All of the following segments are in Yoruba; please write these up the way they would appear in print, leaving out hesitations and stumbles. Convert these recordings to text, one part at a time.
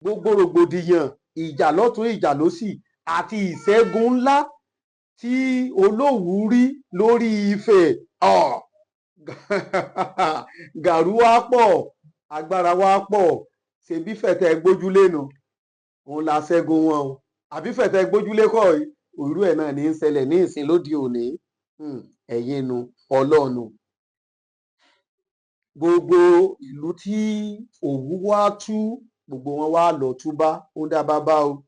Gbogbo rògbòdìyàn, ìjà lọ́tún, ìjà lósì àti ìṣẹ́gun ńlá tí Olówu rí lórí Ifẹ̀, gàrú wá pọ̀, agbára wá pọ̀. Ṣebí fẹ̀tẹ̀ gbójúlé nu òun la ṣẹ́gun wọn o, àbí fẹ̀tẹ̀ gbójúlé kọ́? Irú ẹ̀ náà ní í ṣẹlẹ̀ ní ìsìn lóde òní. Ẹ̀yin nu ọlọ́ọ̀nù. Gbogbo ìlú tí Òwu wá tú, gbogbo wọn wá lọ túbá. Ó dá bàbá o,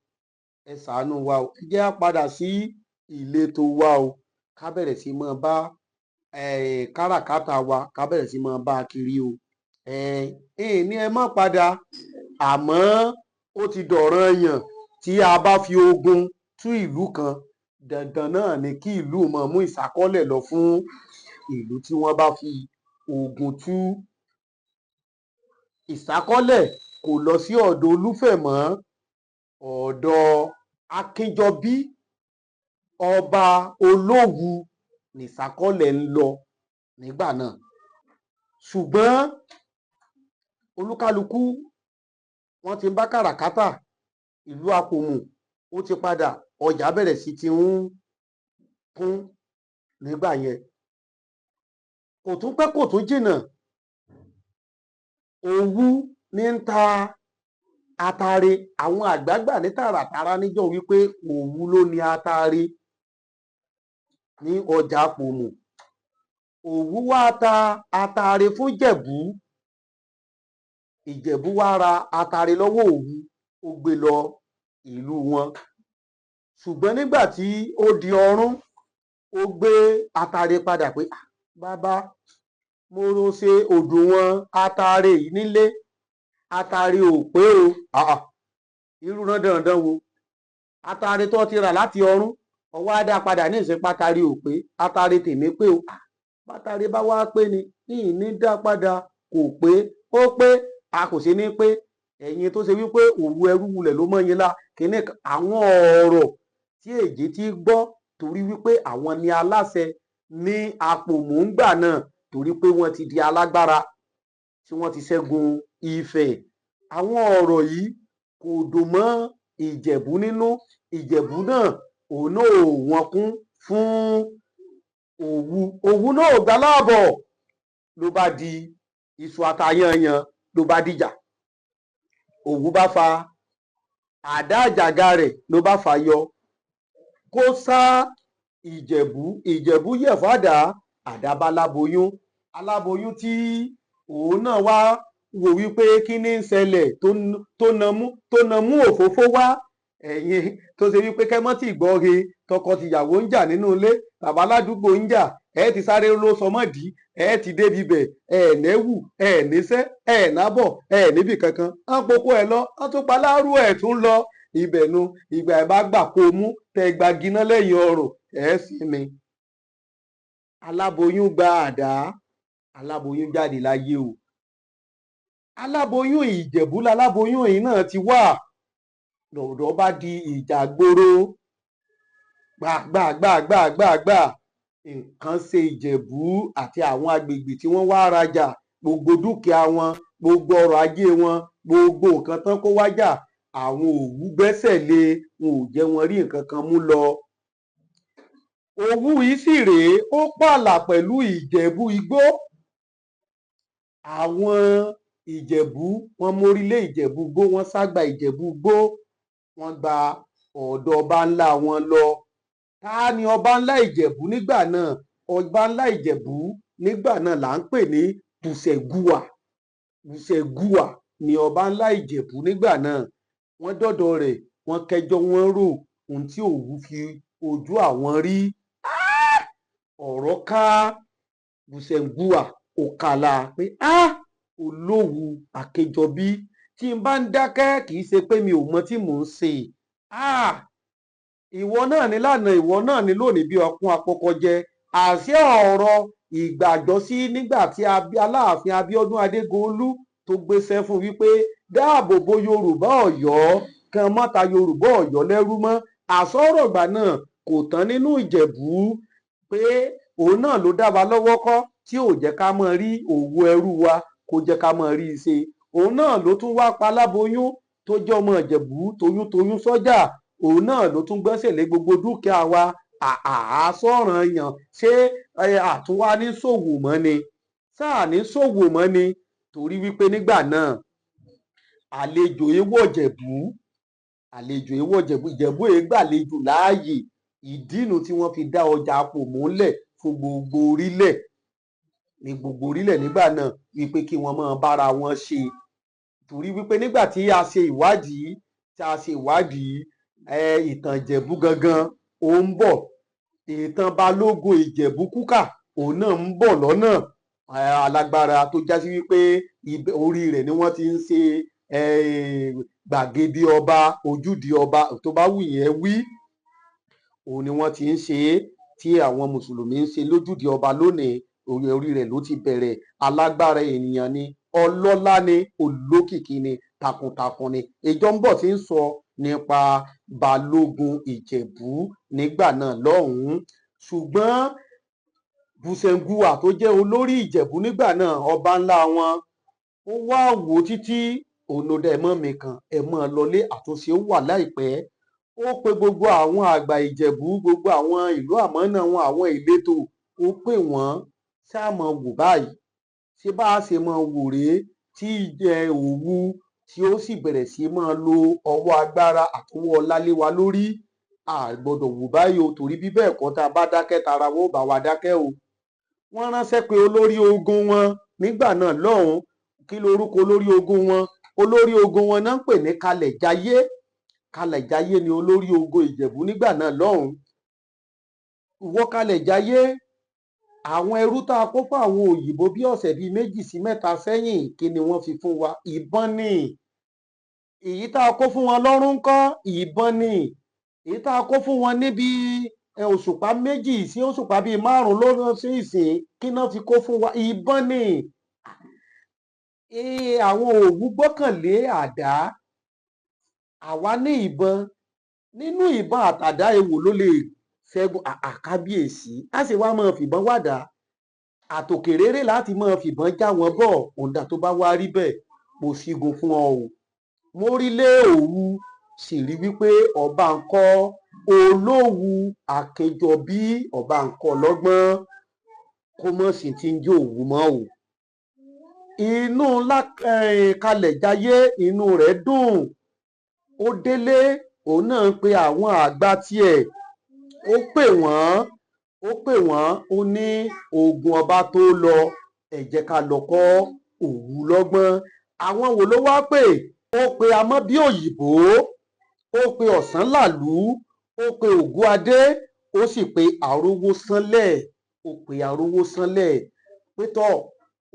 ẹ ṣàánú wa o, ẹ jẹ́ á padà sí ìletò wa o, ká bẹ̀rẹ̀ sí máa bá káràkátà wa, ká bẹ̀rẹ̀ sí máa bá a kiri o. Ẹ ní ẹ má padà, àmọ́ ó ti dọ̀ranyàn tí a bá fi ogun tú ìlú kan, dandan náà ni kí ìlú máa mú ìsákọ́lẹ̀ lọ fún ìlú tí wọ́n bá fi ogun tú. Ìsákọ́lẹ̀ kò lọ sí ọ̀dọ̀ Olúfẹ̀ mọ́, ọ̀dọ̀ Akínjọbí, ọba Olówu nìsákọ́lẹ̀ ń lọ nígbà náà. Ṣùgbọ́n olúkálukú wọ́n ti ń bá kàràkátà. Ìlú Apòmù ó ti padà, ọjà bẹ̀rẹ̀ sí ti ń kún nígbà yẹn. Kò tún pẹ́, kò tún jìnnà, Òwu ní ń ta atare. Àwọn àgbààgbà ní tààràtàrà níjọ́ wípé Òwu ló ní atare ní ọjà Apòmù. Òwu wá ta atare fún Ìjẹ̀bú, Ìjẹ̀bú wá ra atare lọ́wọ́ Òwu, ó gbé lọ ìlú wọn. Ṣùgbọ́n nígbà tí ó di ọrún, ó gbé atare padà pé, "Bàbá, mo ro ṣe òdùwọ̀n atare yìí nílé, atare ò pé o." Irú rán dandan wo? Atare tó ti rà láti ọrún, ọwọ́ á dá padà ní ìsìn, pátare ò pé. Atare tèmi pé o. Bátare bá wá pé ni ní dá padà. Kò pé, ó pé, a kò ṣe ní pé. Ẹ̀yin tó ṣe wípé òwú ẹrú wulẹ̀ ló mọ́ yín lá kíní. Àwọn ọ̀rọ̀ tí èjì ti gbọ́, torí wípé àwọn ni aláṣẹ ní Apòmù ńgbà náà, torí pé wọ́n ti di alágbára tí wọ́n ti ṣẹ́gun Ifẹ̀, àwọn ọ̀rọ̀ yìí kò dùn mọ́ Ìjẹ̀bú nínú. Ìjẹ̀bú náà, òun náà ò wọ́n kún fún Òwu. Òwu náà ò gbà láàbọ̀, ló bá di iṣu atayanyan, ló bá dìjà. Òwu bá fa àdá àjàgà rẹ̀, ló bá fà yọ kó sá Ìjẹ̀bú. Ìjẹ̀bú yẹ̀ fàdà, àdá bá láboyún. Aláboyún tí òun náà wá wò wípé kí ní ń ṣẹlẹ̀ tó namú òfófó wá. Ẹ̀yin tó ṣe wípé kẹ́mọ́tì gbọ́ he, tọkọ-tìyàwó ń jà nínú ilé tàbá ládùúgbò ń jà, ẹ ti sáré ló sọmọ́dì, ẹ ti débi bẹ̀, ẹ nẹ́wù, ẹ níṣẹ́, ẹ nábọ̀, ẹ níbì kankan. Wọ́n poko ẹ lọ, wọ́n tún pa láàrú ẹ̀ tún lọ ibẹ̀ nu. Ìgbà ẹ̀ bá gbà kó mú tẹ gbaginá lẹ́yìn ọrùn ẹ̀ sinmi. Aláboyún gba àdá, aláboyún jáde láyé o. Aláboyún, Ìjẹ̀bú laláboyún yìí náà ti wà. Lọ̀rọ̀ bá di ìjà gbòòrò, gbàgbàgbàgbàgbà, nǹkan ṣe Ìjẹ̀bú àti àwọn agbègbè tí wọ́n wá rajà. Gbogbo dúkìá wọn, gbogbo ọrọ̀ ajé wọn, gbogbo nǹkan tán kó wájà, àwọn Òwu gbẹ́sẹ̀ lé, wọn ò jẹ́ wọn rí nǹkan kan mú lọ. Òwu yìí sì rèé, ó pààlà pẹ̀lú Ìjẹ̀bú Igbó. Àwọn Ìjẹ̀bú, wọ́n mórí lé Ìjẹ̀bú Igbó, wọ́n ságba Ìjẹ̀bú Igbó, wọ́n gba ọ̀dọ̀ ọba ńlá wọn lọ. Ta ni ọba ńlá Ìjẹ̀bú nígbà náà? Ọba ńlá Ìjẹ̀bú nígbà náà là ń pè ní Bùsẹ̀gùwà. Bùsẹ̀gùwà ni ọba ńlá Ìjẹ̀bú nígbà náà. Wọ́n dọ́dọ̀ rẹ̀, wọ́n kẹ́jọ́, wọ́n rò ohun tí Òwu fi ojú àwọn rí. Ọ̀rọ̀ ká Bùsẹ̀gùwà òkàlà pé, Olówu Àkẹjọbí, tí n bá ń dákẹ́, kì í ṣe pé mi ò mọ tí mò ń ṣe. Ìwọ náà ní lánàá, ìwọ náà ní lónìí, bí ọkùn apọkọjẹ. Àṣé ọ̀rọ̀ ìgbàjọsí nígbà tí Aláàfin Abíọ́dún Adégolú tó gbéṣẹ́ fún wípé dáàbò bo Yorùbá Ọ̀yọ́ kan, mọ́ta Yorùbá Ọ̀yọ́ lẹ́rú mọ́, àsọ̀rọ̀gbà náà kò tán nínú Ìjẹ̀bú, pé òun náà ló dá wa lọ́wọ́ kọ́ tí ò jẹ́ ká mọ́ rí òwò ẹrú wa, kó jẹ́ ká mọ́ rí i ṣe. Òun náà ló tún wá pa aláboyún tó tó jẹ́ ọmọ Ìjẹ̀bú toyúntoyún sọ́jà, òun náà ló tún gbẹ́sẹ̀ lé gbogbo dúkìá wa. Àá sọ̀ràn yàn, ṣé àtúnwá ní ṣòwò mọ́ ni? Sáà ní ṣòwò mọ́ ni? Torí wípé nígbà náà, àlejò èèwọ̀ Jẹ̀bú, àlejò èèwọ̀ Jẹ̀bú, Ìjẹ̀bú èé gbàlejò láàyè. Ìdínú tí wọ́n fi dá ọjà Apòmù ńlẹ̀ fún gbogbo orílẹ̀, ní gbogbo orílẹ̀ nígbà náà, wípé kí wọ́n máa bára wọn ṣe. Torí wípé nígbà tí a ṣe ìwádìí, tí a ṣe ìwádìí, ìtàn Ìjẹ̀bú gangan ó ń bọ̀. Ìtàn Balógun Ìjẹ̀bú Kúkà, òun náà ń bọ̀ lọ́nà, alágbára tó já sí wípé orí rẹ̀ ni wọ́n ti ń ṣe gbàgede ọba, ojúde ọba tó bá wù yẹn wí, òun ni wọ́n ti ń ṣe é, tí àwọn mùsùlùmí ń ṣe lójúde ọba lónìí. Orí rẹ̀ ló ti bẹ̀rẹ̀. Alágbára ènìyàn ni, ọlọ́lá ni, olókìkí ni, takuntakun ni. Ìjọ ń bọ̀ tí ń sọ nípa Balógun Ìjẹ̀bú nígbà náà lọ́hùn-ún. Ṣùgbọ́n Bùsẹ̀ngùwà tó jẹ́ olórí Ìjẹ̀bú nígbà náà, ọba ńlá wọn, ó wá wò títí, òun ló dá ẹ̀mọ́ mi kan ẹ̀ mọ́ lọlé, àtúnṣe wà láìpẹ́. Ó pe gbogbo àwọn àgbà Ìjẹ̀bú, gbogbo àwọn ìlú àmọ́nà wọn, àwọn ìletò, ó pè wọ́n. Ṣáà mọ̀ wò báyìí, ṣé bá a ṣe mọ̀ wò rèé tí Òwu tí ó sì bẹ̀rẹ̀ sí máa lo ọwọ́ agbára àtọwọ́ ọlá lé wa lórí? A gbọ́dọ̀ wò báyìí o, torí bí bẹ́ẹ̀ kọ́, tá a bá dákẹ́, tara wọn ó bá wa dákẹ́ o. Wọ́n ránṣẹ́ pé olórí ogun wọn nígbà náà lọ́hùn. Kí lorúkọ olórí ogun wọn? Olórí ogun wọn náà ń pè ní Kalẹ̀jayé. Kalẹ̀jayé ni olórí ogun Ìjẹ̀bú nígbà náà lọ́hùn. Ìwọ Kalẹ̀jayé, àwọn ẹrú tá a kó fún àwọn òyìnbó bí ọ̀sẹ̀ bíi 2 sí 3 sẹ́yìn, kí ni wọ́n fi fún wa? Ìbọn ni. Èyí tá a kó fún wọn lọ́rùn ńkọ́? Ìbọn ni. Èyí tá a kó fún wọn níbi òṣùpá 2 sí òṣùpá bíi 5 lọ́dún sí ìsìn, kí náà fi kó fún wa? Ìbọn ni. Àwọn Òwu gbọ́kànlé àdá, àwa ní ìbọn. Nínú ìbọn àtàdá, èwo ló lè ṣẹ́gun? Àkábíyèsí, á sì wá máa fìbọn wàdà àtòkèrèrè láti máa fìbọn já wọn bọ̀. Òǹdà tó bá wá rí bẹ́ẹ̀, mo ṣígun fún ọ o. Mórílé Òwu sì rí wípé ọba ń kọ́ Olówu Àkẹjọbí, ọba ń kọ́ lọ́gbọ́n, kó mọ̀ sí ti ń jẹ́ Òwu mọ́ o. Inú Kalẹ̀jayé, inú rẹ̀ dùn. Ó délé, òun náà ń pe àwọn àgbà tiẹ̀, ó pè wọ́n, ó pè wọ́n. Ó ní ogun ọba tó lọ, ẹ jẹ́ ká lọ kọ́ Òwu lọ́gbọ́n. Àwọn wo ló wá pè? Ó pe Amọ́bíòyìnbó, ó pe Ọ̀sánlàlú, ó pe Ògúnadé, ó sì pe Arówósánlẹ̀. Ó pe Arówósánlẹ̀ pé tọ́,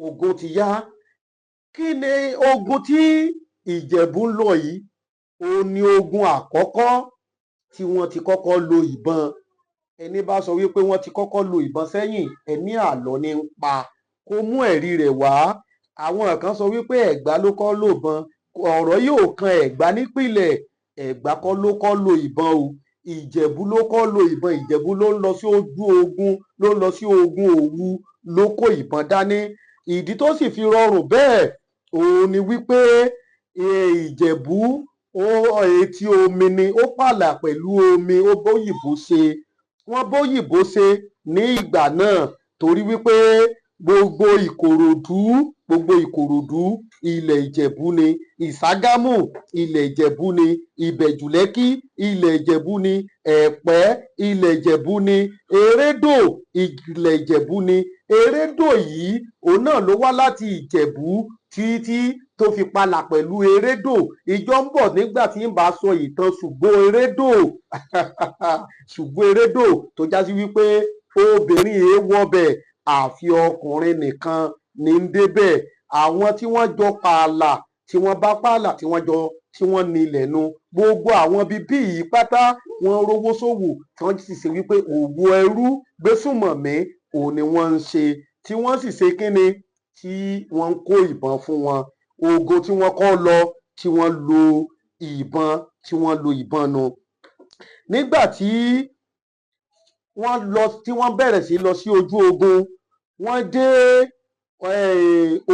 ogun ti yá. Kí ni ogun tí Ìjẹ̀bú ń lọ yìí? Ó ní ogun àkọ́kọ́ tí wọ́n ti kọ́kọ́ lo ìbọn. Ẹni bá sọ wípé wọ́n ti kọ́kọ́ lo ìbọn sẹ́yìn, ẹni àlọ́ ní ń pa, kó mú ẹ̀rí rẹ̀ wá. Àwọn kan sọ wípé Ẹ̀gbá ló kọ́ lò bọn. Ọ̀rọ̀ yóò kan Ẹ̀gbá nípìnlẹ̀. Ẹ̀gbá kọ́ ló kọ́ lo ìbọn o, Ìjẹ̀bú ló kọ́ lo ìbọn. Ìjẹ̀bú ló ń lọ sí ojú ogun, ló ń lọ sí ogun Òwu, ló kó ìbọn dání. Ìdí tó sì fi rọrùn bẹ́ẹ̀, òun ni wípé Ìjẹ̀bú ó etí omi ni, ó pààlà pẹ̀lú omi. Ó bóyìnbó ṣe, wọ́n bóyìnbó ṣe ní ìgbà náà, torí wípé gbogbo Ìkòròdú, gbogbo Ìkòròdú, ilẹ̀ Ìjẹ̀bú ni. Ìṣàgámù, ilẹ̀ Ìjẹ̀bú ni. Ìbẹ̀jùlẹ́kí, ilẹ̀ Ìjẹ̀bú ni. Ẹ̀pẹ́, ilẹ̀ Ìjẹ̀bú ni. Erédò, ilẹ̀ Ìjẹ̀bú ni. Erédò yìí, òun náà ló wá láti Ìjẹ̀bú títí tó fi palà pẹ̀lú Erédò. Ìjọ ń bọ̀ nígbà tí ń bá sọ ìtàn ṣùgbọ́n Erédò, ṣùgbọ́n Erédò tó já sí wípé obìnrin èé wọbẹ̀, àfi ọkùnrin nìkan ní ń débẹ̀. Àwọn tí wọ́n jọ pààlà, tí wọ́n bá pààlà, tí wọ́n jọ tí wọ́n nílẹ̀ nu gbogbo àwọn bíbí yìí pátá, wọ́n rówó ṣòwò, tí wọ́n sì ṣe wípé òwò ẹrú gbésùmọ̀mí òun ni wọ́n ń ṣe, tí wọ́n sì ṣe kínni, tí wọ́n ń kó ìbọn fún wọn. Ogun tí wọ́n kọ́ lọ, tí wọ́n lo ìbọn, tí wọ́n lo ìbọn nu. Nígbà tí wọ́n lọ, tí wọ́n bẹ̀rẹ̀ sí lọ sí ojú ogun, wọ́n dé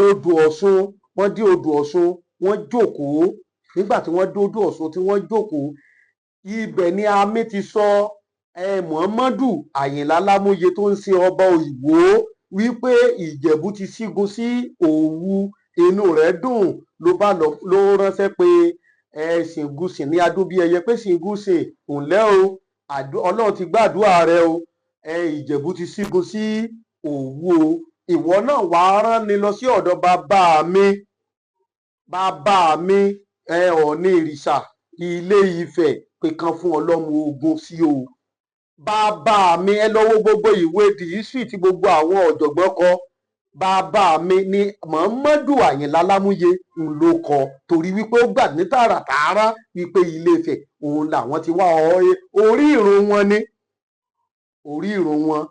odò Ọ̀ṣun, wọ́n dé odò Ọ̀ṣun, wọ́n jókòó. Nígbà tí wọ́n dódò Ọ̀ṣun tí wọ́n jókòó, ibẹ̀ ni Amí ti sọ Muhammadu Àyìnlá Lámúyẹ tó ń ṣe ọba Ìwó wípé Ìjẹ̀bú ti sígun sí Òwu. Inú rẹ̀ dùn, ló bá lọ ló ránṣẹ́ pé Ṣìngúsìn ní Adóbíẹyẹ pé, "Ṣìngúsìn, ǹlẹ́ o, Ọlọ́run ti gbàdúrà rẹ o. Ìjẹ̀bú ti sígun sí Òwu o. Ìwọ náà wàá rán ni lọ sí ọ̀dọ̀ bàbá mi, bàbá mi Ọ̀ọ̀ni Ìrìṣà Ilé Ifẹ̀, pé kan fún ọlọ́mọ ogun sí o. Bàbá mi." Ẹ lọ wo gbogbo ìwé the history tí gbogbo àwọn ọ̀jọ̀gbọ́n kọ. Bàbá mi ní Muhammadu Àyìnlá Lámúyẹ ń ló kọ, torí wípé ó gbà ní tààràtààrà wípé Ilé Ifẹ̀ òun làwọn ti wá. Orí ìrun wọn ní orí ìrun wọn,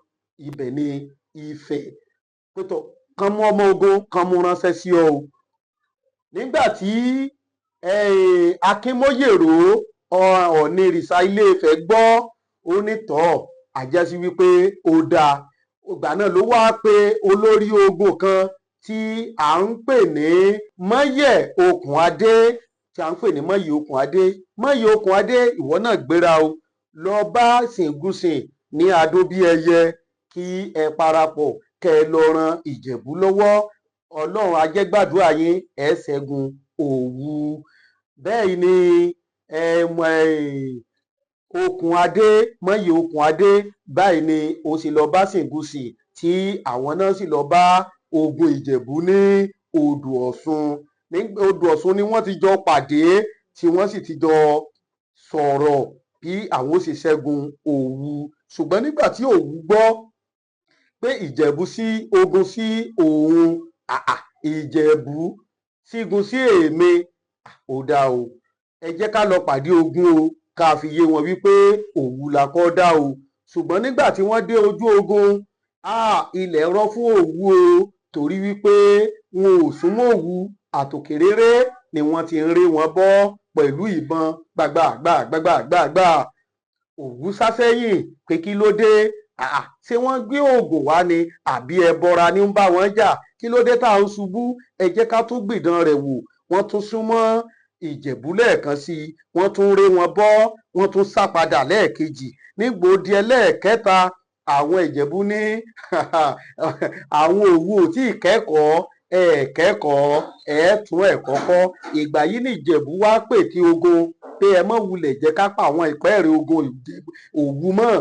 ibẹ̀ ní Ifẹ̀. Pétọ̀ kan mú ọmọ ogun kan mú ránṣẹ́ sí ọ o. Nígbà tí Akínmóyèrò Ọ̀ọ̀ni Ìrìṣà Ilé Ifẹ̀ gbọ́, ó ní tọ́ àjẹsí wípé ó dáa. Ìgbà náà ló wáá pe olórí ogun kan tí à ń pè ní Mọ́yẹ̀ Okùnadé, tí à ń pè ní Mọ́yẹ̀ Okùnadé. "Mọ́yẹ̀ Okùnadé, ìwọ náà gbéra o, lọ bá Ṣìngúsìn ní Adóbíẹyẹ, kí ẹ parapọ̀ kẹ́ ẹ lọ ran Ìjẹ̀bú lọ́wọ́. Ọlọ́run ajẹ́gbàdúrà yín, ẹ ṣẹ́gun Òwu." Bẹ́ẹ̀ ni Okùnadé, Mọ́yẹ̀ Okùnadé, báyìí ni ó sì lọ bá Ṣìngúsì, tí àwọn náà sì lọ bá ogun Ìjẹ̀bú ní odò Ọ̀ṣun. Ní odò Ọ̀ṣun ni wọ́n ti jọ pàdé, tí wọ́n sì ti jọ sọ̀rọ̀ bí àwọn ó ṣe ṣẹ́gun Òwu. Ṣùgbọ́n nígbà tí Òwu gbọ́ pé Ìjẹ̀bú sí ogun sí òun, àà, Ìjẹ̀bú sígun sí èmi, ó dáa o, ẹ jẹ́ ká lọ pàdé ogun o, ká fi yé wọn wípé Òwu la kọ́ dá o. Ṣùgbọ́n nígbà tí wọ́n dé ojú ogun, ilẹ̀ rọ́ fún Òwu o, torí wípé wọn ò súnmọ́ Òwu, àtòkèrèrè ni wọ́n ti ń rí wọn bọ́ pẹ̀lú ìbọn gbàgbàgbàgbàgbàgbà. Òwu sá sẹ́yìn pé kí ló dé? Ṣé wọ́n gbé oògùn wá ni, àbí ẹbọra ní ń bá wọn jà? Kí ló dé tá à ń ṣubú? Ẹ jẹ́ ká tún gbìdán rẹ̀ wò. Wọ́n tún súnmọ́ Ìjẹ̀bú lẹ́ẹ̀kan sí i, wọ́n tún ré wọn bọ́, wọ́n tún sá padà lẹ́ẹ̀kejì. Nígbò di ẹlẹ́ẹ̀kẹta, àwọn Ìjẹ̀bú ní àwọn Òwu ò tí ì kẹ́kọ̀ọ́, ẹ̀ kẹ́kọ̀ọ́, ẹ̀ tún ẹ̀kọ́ kọ́. Ìgbà yìí ní Ìjẹ̀bú wá pè tí ogun pé ẹ mọ̀ wulẹ̀ jẹ́ ká pa àwọn ìpẹ́ẹ̀rẹ̀ ogun Òwu mọ́,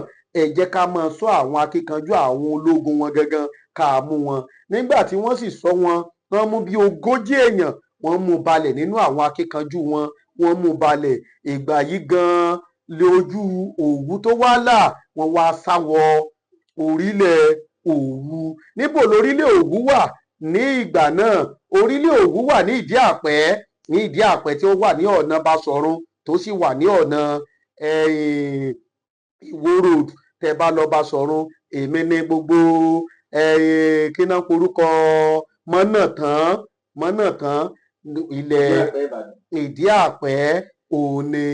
ẹ jẹ́ ká máa sọ àwọn akíkanjú àwọn ológun wọn gangan, ká mú wọn. Nígbà tí wọ́n sì sọ wọn, wọ́n mú bí 40 èèyàn, wọ́n mú balẹ̀ nínú àwọn akíkanjú wọn, wọ́n mú balẹ̀. Ìgbà yìí gan-an lójú Òwu tó wá là, wọ́n wá sá wọ orílẹ̀ Òwu. Níbo lórílẹ̀ Òwu wà ní ìgbà náà? Orílẹ̀ Òwu wà ní Ìdí Àpẹ́, ní Ìdí Àpẹ́ tí ó wà ní ọ̀nà Basọ̀run, tó sì wà ní ọ̀nà Ìwó Road. Tẹ́ bá lọ Basọ̀run, èmi ní gbogbo kí náà porúkọ mọ́nà tán, mọ́nà tán, ilẹ̀ Ìdí Àpẹ́ òun ni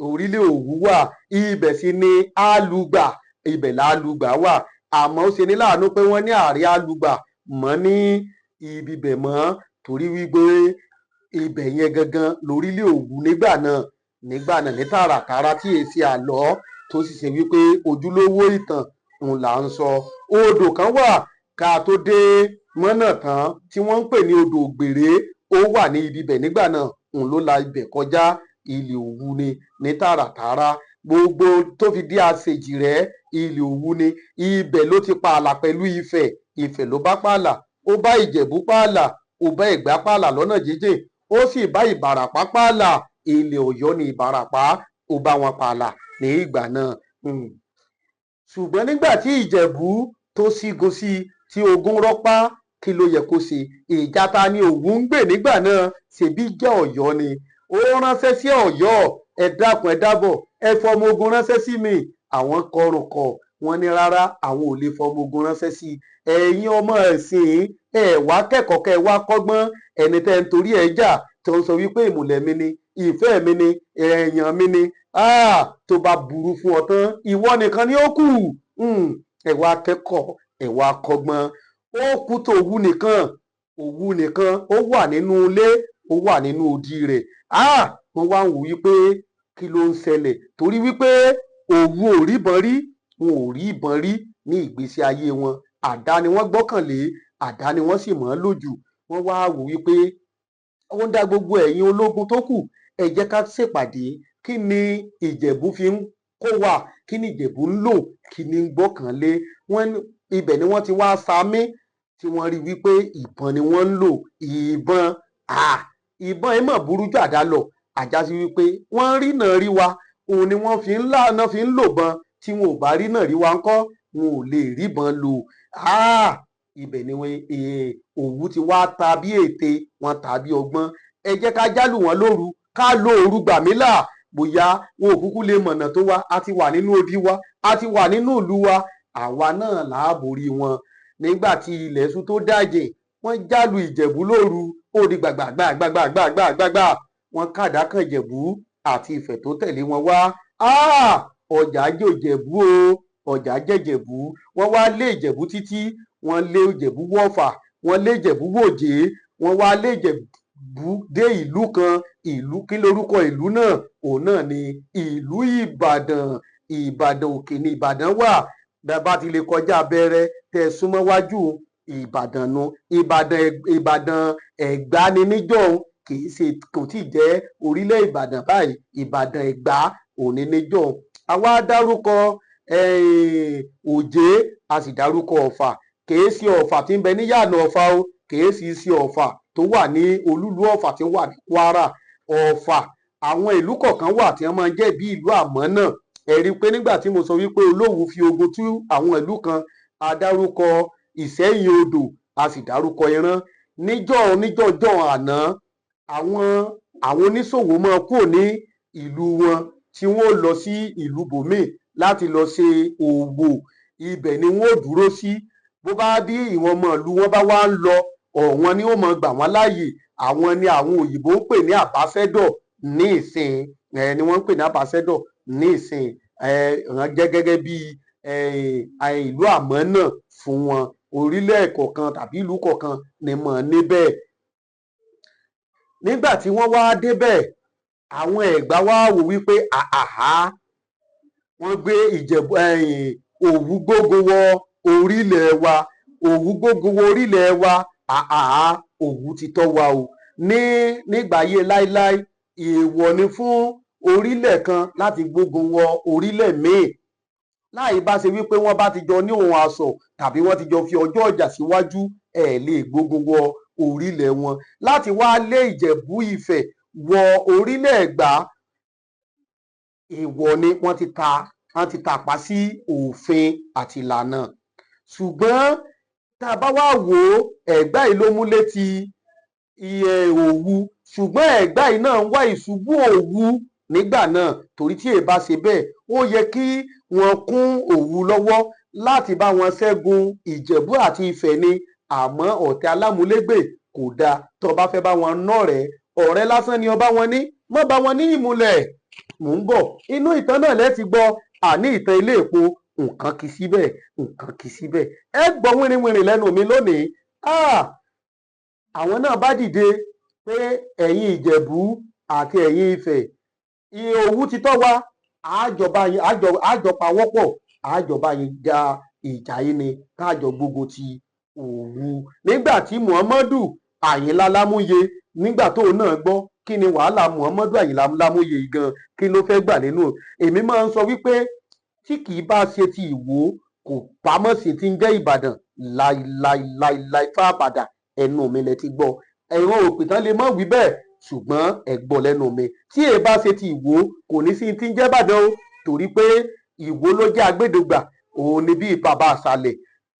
orílẹ̀ Òwu wà. Ibẹ̀ sì ni Alùgbà, ibẹ̀ làlùgbà wà. Àmọ́ ó ṣe ní láàánú pé wọ́n ní àárẹ̀ Alùgbà mọ́ ní ibi bẹ̀ mọ́, torí wípé ibẹ̀ yẹn gangan lórílẹ̀ Òwu nígbà náà, nígbà náà ní tààràtàrà, tí èsì àlọ́ tó sì ṣe wípé ojúlówó ìtàn òun là ń sọ. Odò kan wà ká tó dé mọ́nà tán tí wọ́n ń pè ní odò Ògbèrè, ó wà ní ibi bẹ̀ nígbà náà, òun ló la ibẹ̀ kọjá. Ilẹ̀ Òwu ni ní tààràtàrà, gbogbo tó fi dé àṣejì rẹ̀, ilẹ̀ Òwu ni. Ibẹ̀ ló ti pààlà pẹ̀lú Ifẹ̀. Ifẹ̀ ló bá pààlà, ó bá Ìjẹ̀bú pààlà, ó bá Ẹ̀gbá pààlà lọ́nà jíjìn, ó sì bá Ìbàràpá pààlà. Ilẹ̀ Ọ̀yọ́ ní Ìbàràpá, ó bá wọn pààlà ní ìgbà náà. Ṣùgbọ́n nígbà tí Ìjẹ̀bú tó sígun sí, tí ogun rọ́pá, kí ló yẹ kó ṣe? Ìjà ta ni Òwu ń gbè nígbà náà? Ṣèbí jẹ́ Ọ̀yọ́ ni. Ó ránṣẹ́ sí Ọ̀yọ́, "Ẹ dákun, ẹ dábọ̀, ẹ fọmọ ogun ránṣẹ́ sí mi." Àwọn kọrùn kọ, wọ́n ní rárá, àwọn ò lè fọmọ ogun ránṣẹ́ sí ẹ̀yin. Ọmọ ẹ̀sìn ẹ wá kẹ́kọ̀ọ́, kẹ́ ẹ wá kọ́gbọ́n. Ẹni tẹ́ ń torí ẹ̀ jà, tó ń sọ wípé ìmùlẹ̀ mi ni, ìfẹ́ mi ni, èèyàn mi ni, tó bá burú fún ọ tán, ìwọ nìkan ni ó kù. Ẹ wá kẹ́kọ̀ọ́, ẹ wá kọ́gbọ́n. Ó kú tó Òwu nìkan, Òwu nìkan, ó wà nínú ilé, ó wà nínú odi rẹ̀. Wọ́n wá ń wò wípé kí ló ń ṣẹlẹ̀, torí wípé Òwu ò ríbọn rí, wọn ò rí ìbọn rí ní ìgbésí ayé wọn. Àdá ni wọ́n gbọ́kànlé, àdá ni wọ́n sì mọ̀ ọ́n lò jù. Wọ́n wá wò wípé ó ń dá gbogbo ẹ̀yin ológun tó kù, ẹ jẹ́ ká ṣèpàdé. Kí ni Ìjẹ̀bú fi ń kó wa? Kí ni Ìjẹ̀bú ń lò? Kí ni ń gbọ́kànlé? Wọ́n ibẹ̀ ni wọ́n ti wá samí tí wọ́n rí wípé ìbọn ni wọ́n ń lò. Ìbọn, ìbọn yìí mọ̀ burú jù àdá lọ. Àjásí wípé wọ́n rí náà rí wa, òun ni wọ́n fi ń là fi ń lò bọn. Tí wọn ò bá rí náà rí wa ńkọ́? Wọn ò lè ríbọn lò. Ibẹ̀ ni Òwu ti wá ta bí ète, wọn ta bí ọgbọ́n. Ẹ jẹ́ ká jálù wọn lóru, ká lo òru gbàmílà. Bóyá wọn ò kúkú lè mọ̀nà tó wá. A ti wà nínú odi wa, a ti wà nínú ìlú wa, àwa náà là á borí wọn. Nígbà tí ilẹ̀ ṣú tó dàjẹ́, wọ́n jálù Ìjẹ̀bú lóru. Ó di gbàgbàgbàgbàgbàgbàgbà, wọ́n kàdá kan Ìjẹ̀bú àti Ifẹ̀ tó tẹ̀lé wọn wá. Ọjà jòjẹ̀bú o, ọjà jẹ̀jẹ̀bú. Wọ́n wá lé Ìjẹ̀bú títí, wọ́n lé Ìjẹ̀bú wọ̀fà, wọ́n lé Ìjẹ̀bú wòjé, wọ́n wá lé Ìjẹ̀bú dé ìlú kan. Ìlú kí lorúkọ ìlú náà? Òun náà ni ìlú Ìbàdàn. Ìbàdàn Òkè ní Ìbàdàn wà. Bẹ́ẹ̀ bá ti lè kọjá abẹ́rẹ́ tẹ́ súnmọ́ wájú Ìbàdàn nu. Ìbàdàn, Ìbàdàn Ẹ̀gbá ni níjọ́un, kì í ṣe, kò tí ì jẹ́ orílẹ̀ Ìbàdàn báyìí. Ìbàdàn Ẹ̀gbá òní níjọ́un. Àwa dárúkọ Òjé, a sì dárúkọ Ọ̀fà. Kìí ṣe Ọ̀fà tí ń bẹ ní Yànà Ọ̀fà o, kìí sì ṣe Ọ̀fà tó wà ní olúlu Ọ̀fà tí ó wà ní Kwara. Ọ̀fà, àwọn ìlú kọ̀ọ̀kan wà tí wọ́n máa ń jẹ́ bí ìlú àmọ́ náà. Ẹ rí i pé nígbà tí mo sọ wípé Olówu fi ogun tú àwọn ìlú kan, a dárúkọ Ìsẹ́yìn Odò, a sì dárúkọ Ìran. Níjọ́ níjọ́jọ́ àná, àwọn oníṣòwò máa kúrò ní ìlú wọn tí wọ́n ó lọ sí ìlú bòmíì láti lọ ṣe òwò. Ibẹ̀ ni wọ́n ó dúró sí. Bó bá bí ìwọ̀n ọmọ ìlú wọn bá wá ń lọ, ọ̀wọ́n ni ó máa gbà wọ́n láàyè. Àwọn ni àwọn òyìnbó ń pè ní ambassador ní ìsìn ẹ, ni wọ́n ń pè ní ambassador ní ìsìn ẹ. Ràn jẹ́ gẹ́gẹ́ bí ìlú àmọ́ náà fún wọn. Orílẹ̀ kọ̀ọ̀kan tàbí ìlú kọ̀ọ̀kan ni mọ̀ níbẹ̀. Nígbà tí wọ́n wá débẹ̀, àwọn Ẹ̀gbá wá wò wípé àhàhà, wọ́n gbé Ìjẹ̀bú, Òwu gbógun wọ orílẹ̀ wa, Òwu gbógun wọ orílẹ̀ wa, àhàhà, Òwu ti tọ́ wa o. Ní nígbà ayé láíláí, èèwọ̀ ni fún orílẹ̀ kan láti gbógun wọ orílẹ̀ míì láì bá ṣe wípé wọ́n bá ti jọ ní òun aṣọ tàbí wọ́n ti jọ fi ọjọ́ ìjà síwájú. Ẹ̀ lè gbógun wọ orílẹ̀ wọn. Láti wá lé Ìjẹ̀bú Ifẹ̀ wọ orílẹ̀ Ẹ̀gbá, èèwọ̀ ni. Wọ́n ti tàpá sí òfin àti ìlànà. Ṣùgbọ́n tá a bá wá wò ó, Ẹ̀gbá yìí ló mú létí iye Òwu, ṣùgbọ́n Ẹ̀gbá yìí náà ń wá ìṣubú Òwu nígbà náà, torí tí èè bá ṣe bẹ́ẹ̀, ó yẹ kí wọ́n kún Òwu lọ́wọ́ láti bá wọn ṣẹ́gun Ìjẹ̀bú àti Ifẹ̀ ni. Àmọ́ ọ̀tẹ̀ alámúlégbè kò dáa. Tó o bá fẹ́ bá wọn nọ̀rẹ́, ọ̀rẹ́ lásán ni ọba wọn ní, mọ́ bá wọn ní ìmùlẹ̀. Mò ń bọ̀, inú ìtàn náà lẹ́ ti gbọ́. Àní ìtàn ilé èpo, nǹkan kì í síbẹ̀, nǹkan kì í síbẹ̀. Ẹ gbọ́ wìrìwìrì lẹ́nu mi lónìí. Àwọn náà bá dìde pé ẹ̀yin Ìjẹ̀bú àti ẹ̀yin Ifẹ̀, Òwu ti tọ́ wa, àjọba yín, àjọ pawọ́pọ̀, àjọba yín ja ìjà yìí ni, káàjọ gbógun ti Òwu. Nígbà tí Muhammadu Àyìnlá Lámúyẹ, nígbà tóun náà gbọ́, kí ni wàhálà Muhammadu Àyìnlá Lámúyẹ gan? Kí ló fẹ́ gbà nínú? Èmi máa ń sọ wípé tí kì í bá ṣe ti Ìwó, kò pamọ́ sí ti ń jẹ́ Ìbàdàn láìláìláìláì fábàdà. Ẹnu mi lẹ ti gbọ́. Ẹ̀rọ òpìtàn lè má wí bẹ́ẹ̀, ṣùgbọ́n ẹ gbọ́ lẹ́nu mi, tí èè bá ṣe ti Ìwó, kò ní sí ti ń jẹ́ Ìbàdàn o, torí pé Ìwó ló jẹ́ agbẹ́dọ̀gbà, òun ni bí bàbá àṣàlẹ̀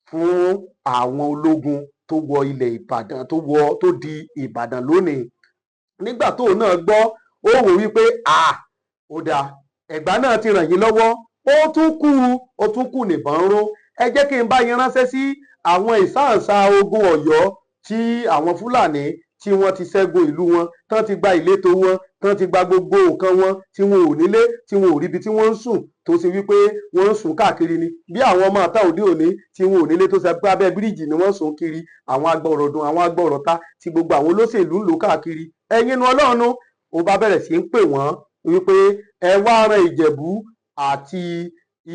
fún àwọn ológun tó wọ ilẹ̀ Ìbàdàn, tó wọ tó di Ìbàdàn lónìí. Nígbà tóun náà gbọ́, ó wò wípé à ó dáa, Ẹ̀gbá náà ti ràn yín lọ́wọ́, ó tún kù nìbọn ró. Ẹ jẹ́ kí n bá yín ránṣẹ́ sí àwọn ìsáǹsá ogun Ọ̀yọ́ tí àwọn Fúlàní tí wọ́n ti ṣẹ́gun ìlú wọn tán, ti gba ìletò wọn tán, ti gba gbogbo nǹkan wọn, tí wọn ò nílé, tí wọn ò ríbi tí wọ́n ń sùn, tó ṣe wípé wọ́n ń sùn káàkiri ni, bí àwọn ọmọ àta òde òní tí wọn ò nílé, tó ṣe pé abẹ́ bíríìjì ni wọ́n sùn kiri, àwọn agbọ̀rọ̀dùn, àwọn agbọ̀rọ̀ta tí gbogbo àwọn olóṣèlú ń lò káàkiri. Ẹ̀yin nu Ọlọ́run nu. Ó bá bẹ̀rẹ̀ sí ń pè wọ́n wípé ẹ wá ran Ìjẹ̀bú àti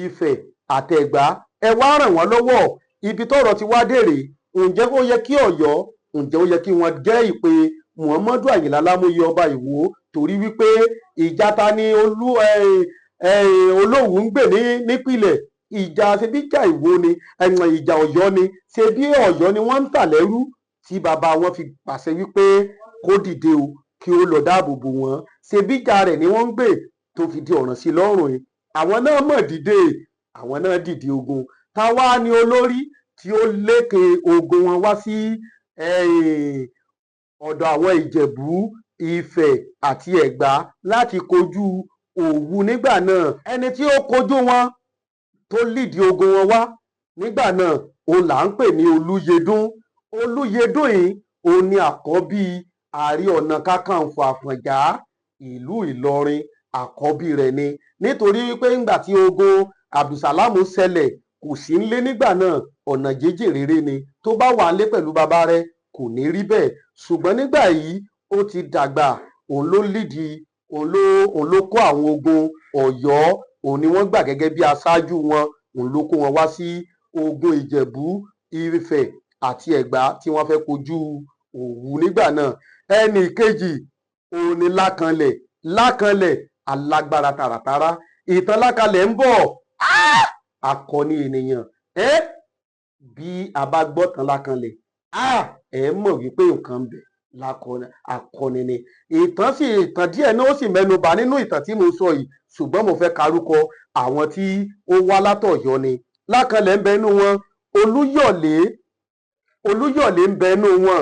Ifẹ̀ àtẹ̀gbá, ẹ wá ràn wọ́n lọ́wọ́. Ibi tọ́rọ̀ ti wá dèrè, ǹjẹ́ ó yẹ kí Ọ̀yọ́, ǹjẹ́ ó yẹ kí wọ́n jẹ́ ìpè Muhammadu Àyìnlá Lámúyẹ ọba Ìwó? Torí wípé ìjà ta ni olú Olówu ń gbè ní nípìnlẹ̀ ìjà, ṣebí ìjà Ìwó ni, ìjà Ọ̀yọ́ ni, ṣebí Ọ̀yọ́ ni wọ́n ń tà lẹ́rú tí bàbá wọn fi pàṣẹ wípé kó dìde o, kí ó lọ dáàbò bò wọ́n. Ṣebí ìjà rẹ̀ ni wọ́n ń gbè tó fi di ọ̀ràn sí lọ́rùn yìí. Àwọn náà mọ̀ dìde, àwọn náà dìde ogun. Táwa ni olórí tí ó lékè ogun wọn wá sí ọ̀dọ̀ àwọn Ìjẹ̀bú, Ifẹ̀ àti Ẹ̀gbá láti kojú Òwu nígbà náà? Ẹni tí ó kojú wọn, tó lídìí ogun wọn wá nígbà náà, òun là ń pè ní Olúyẹdùn. Olúyẹdùn yìí, òun ni àkọ́bí Ààrẹ Ọ̀nà Kakanfò Àfọ̀njá ìlú Ìlọrin. Àkọ́bí rẹ̀ ni, nítorí wípé ńgbà tí ogun Abdulsalam ṣẹlẹ̀, kò sí nílé nígbà náà, ọ̀nà jíjìn rere ni. Tó bá wà nílé pẹ̀lú bàbá rẹ̀, kò ní rí bẹ́ẹ̀. Ṣùgbọ́n nígbà yìí, ó ti dàgbà. Òun ló lídìí, òun ló kó àwọn ogun Ọ̀yọ́. Òun ni wọ́n gbà gẹ́gẹ́ bí aṣáájú wọn. Òun ló kó wọn wá sí ogun Ìjẹ̀bú, Ifẹ̀ àti Ẹ̀gbá tí wọ́n fẹ́ kojú Òwu nígbà náà. Ẹnì kejì, òun ni Lákanlẹ̀. Lákanlẹ̀ alágbára tààràtàrà. Ìtàn Lákanlẹ̀ ń bọ̀. Akọni ènìyàn ẹ. Bí a bá gbọ́ tán Lákanlẹ̀, ẹ mọ̀ wípé nǹkan ń bẹ lákọni, akọni ni. Ìtàn sì, ìtàn díẹ̀ náà ó sì mẹ́nu bà nínú ìtàn tí mo sọ yìí, ṣùgbọ́n mo fẹ́ karúkọ àwọn tí ó wá látọ̀yọ́ ni. Lákanlẹ̀ ń bẹ nínú wọn, Olúyọ̀lé, Olúyọ̀lé ń bẹ nínú wọn,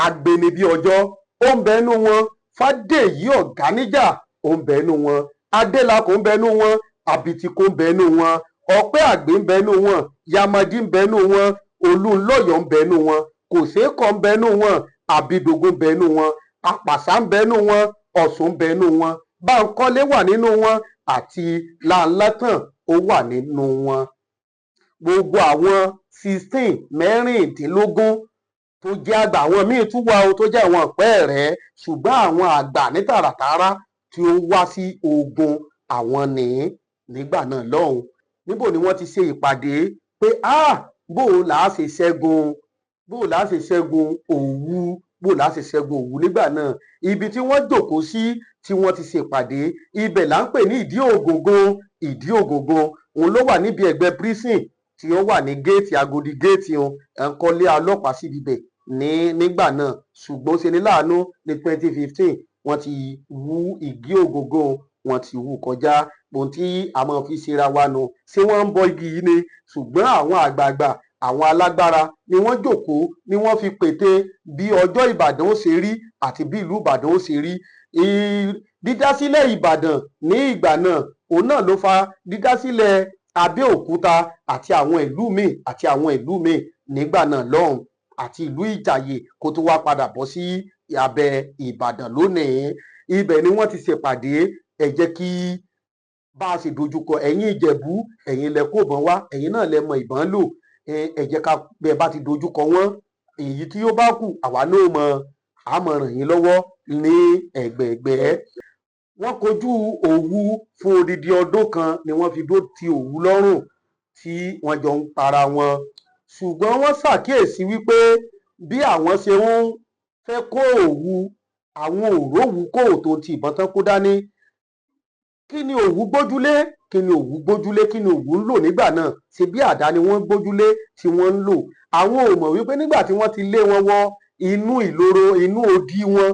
Agbeni bí ọjọ́ ó ń bẹ nínú wọn, Fádèyí Ọ̀gáníjà ó ń bẹ nínú wọn, Adélakùn ń bẹ nínú wọn, Àbìtìkó ń bẹ nínú wọn, Ọpẹ́ Àgbẹ̀ ń bẹ nínú wọn, Yamadi ń bẹ nínú wọn, Olúńlọ́yọ̀ ń bẹ nínú wọn, Kòsèkọ́ ń bẹ nínú wọn, Àbídógún ń bẹ nínú wọn, Àpàṣà ń bẹ nínú wọn, Ọ̀ṣun ń bẹ nínú wọn, Báńkọ́lé wà nínú wọn, àti Láńlátàn ó wà nínú wọn. Gbogbo àwọn 16, 16 tó jẹ́ àgbà, àwọn míì tún wà o tó jẹ́ àwọn pẹ́ẹ̀rẹ́, ṣùgbọ́n àwọn àgbà ní tààràtàrà tí ó wá sí ogun àwọn nìí nígbà náà lọ́hùn. Níbo ni wọ́n ti ṣe ìpàdé pé ah, bó o là á ṣe ṣẹ́gun, bó o là á ṣe ṣẹ́gun Òwu, bó o là á ṣe ṣẹ́gun Òwu nígbà náà? Ibi tí wọ́n jókòó sí tí wọ́n ti ṣèpàdé, ibẹ̀ là ń pè ní Ìdí Ògògùn. Ìdí Ògògùn, òun ló wà níbi ẹ̀gbẹ́ prison tí ó wà ní géètì Agodi, géètì wọn ẹ̀ńkọ́lé ọlọ́pàá síbi bẹ̀ ní nígbà náà. Ṣùgbọ́n ó ṣe ní láàánú, ní 2015, wọ́n ti wú Ìgí Ògògùn, wọ́n ti wú kọjá. Ohun tí a máa fi ṣera wa nù, ṣé wọ́n ń bọ igi yìí ni? Ṣùgbọ́n àwọn àgbààgbà, àwọn alágbára ni wọ́n jókòó, ni wọ́n fi pète bí ọjọ́ Ìbàdàn ó ṣe rí àti bí ìlú Ìbàdàn ó ṣe rí. Dídásílẹ̀ Ìbàdàn ní ìgbà náà, òun náà ló fa dídásílẹ̀ Abẹ́òkúta àti àwọn ìlú míì àti àwọn ìlú míì nígbà náà lọ́hùn, àti ìlú Ìjàyè, kó tó wá padà bọ́ sí abẹ́ Ìbàdàn lónìí. Ibẹ̀ ni wọ́n ti ṣèpàdé. Ẹ jẹ́ kí bá a ṣe dojúkọ ẹ̀yin Ìjẹ̀bú, ẹ̀yin lẹ kó ìbọn wá, ẹ̀yin náà lẹ mọ ìbọn lò. Ẹ jẹ́ ká bẹ́ẹ̀ bá ti dojúkọ wọ́n, èyí tí ó bá kù, àwa náà mọ àmọ́ ràn yín lọ́wọ́ ní ẹ̀gbẹ̀ẹ̀gbẹ́. Wọ́n kojú Òwu fún odidi ọdún kan ni wọ́n fi dó ti Òwu lọ́rùn tí wọ́n jọ ń para wọn. Ṣùgbọ́n wọ́n ṣàkíyèsí wípé bí àwọn ṣe ń fẹ́ kó Òwu, àwọn ò rówu kó tó ti ìbọn tán kó dání. Kí ni Òwu gbójúlé? Kí ni Òwu gbójúlé? Kí ni Òwu ń lò nígbà náà? Ṣe bí àdá ni wọ́n gbójúlé tí wọ́n ń lò. Àwọn ò mọ̀ wípé nígbà tí wọ́n ti lé wọn wọ inú ìloro, inú odi wọn.